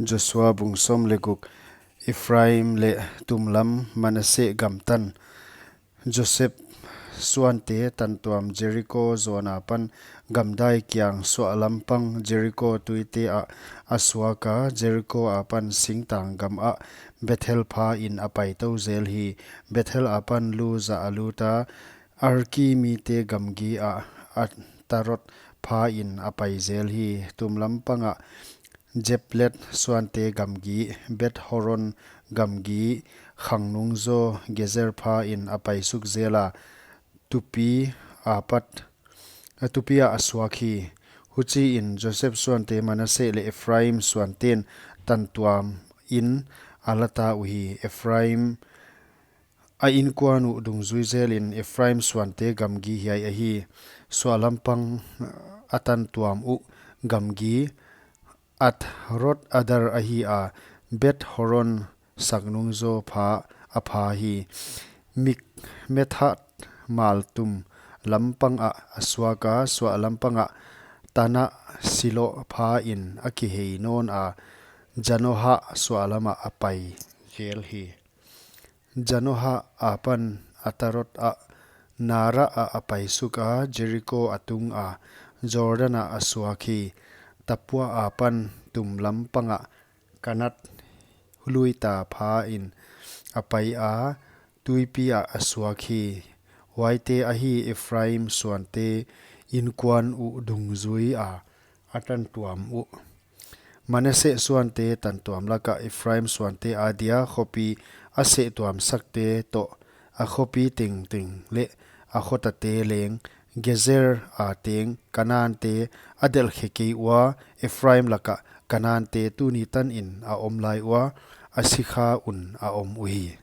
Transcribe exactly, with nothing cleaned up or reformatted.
Joshua bung sawm leh guk. Ephraim leh tumlam Manasseh gam tan. Joseph suante tantuam Jeriko zawn apan gamdai kiang suahlam pang Jeriko tuite ah a suak a, Jeriko apan singtang gam ah Bethel pha in a pai tou zel hi. Bethel apan lu zah a lut a, Arki mite gamgi ah Atarot pha in a pai zel hi. Tumlam pang ah Japlet suante gamgi, Beth Horon gamgi, khangnung zaw Gezer pha in a pai suk zel a, tupi apat, a tupi ah a suak hi. Huchiin Joseph suante Manasseh leh Ephraim suanten tantuam in a la ta uhi. Ephraim a inkuan uh dungzui zelin Ephraim suante gamgi hiai ahi. Suahlam pang a tantuam uh gamgi, Atarot Adar ahi a, Beth Horon saknung zaw pha a pha hi. Mikmethat maltum lam pang ah a suak a, suahlam pang ah Tanah Silo pha in a kihei nawn a, Janoha suahlam ah a pai zel hi. Janoha apan Atarot ah, Naarah ah a pai suk a, Jeriko a tung a, Jordan ah a suak hi. Tappuah apan tumlam pang ah Kanat luita pha in a pai a, tuipi ah a suak hi. Huaite ahi Ephraim suante inkuan uh dungzui a a tantuam uh. Manasseh suante tantuam lak ah Ephraim suante adia khopi a sehtuam sakte toh, a khopi tengteng leh a khotate leng, Gezer a teng Kanaante a delh khe kei ua, Ephraim lak ah Kanaante tuni tanin a om lai ua, a sikha un a om uhi.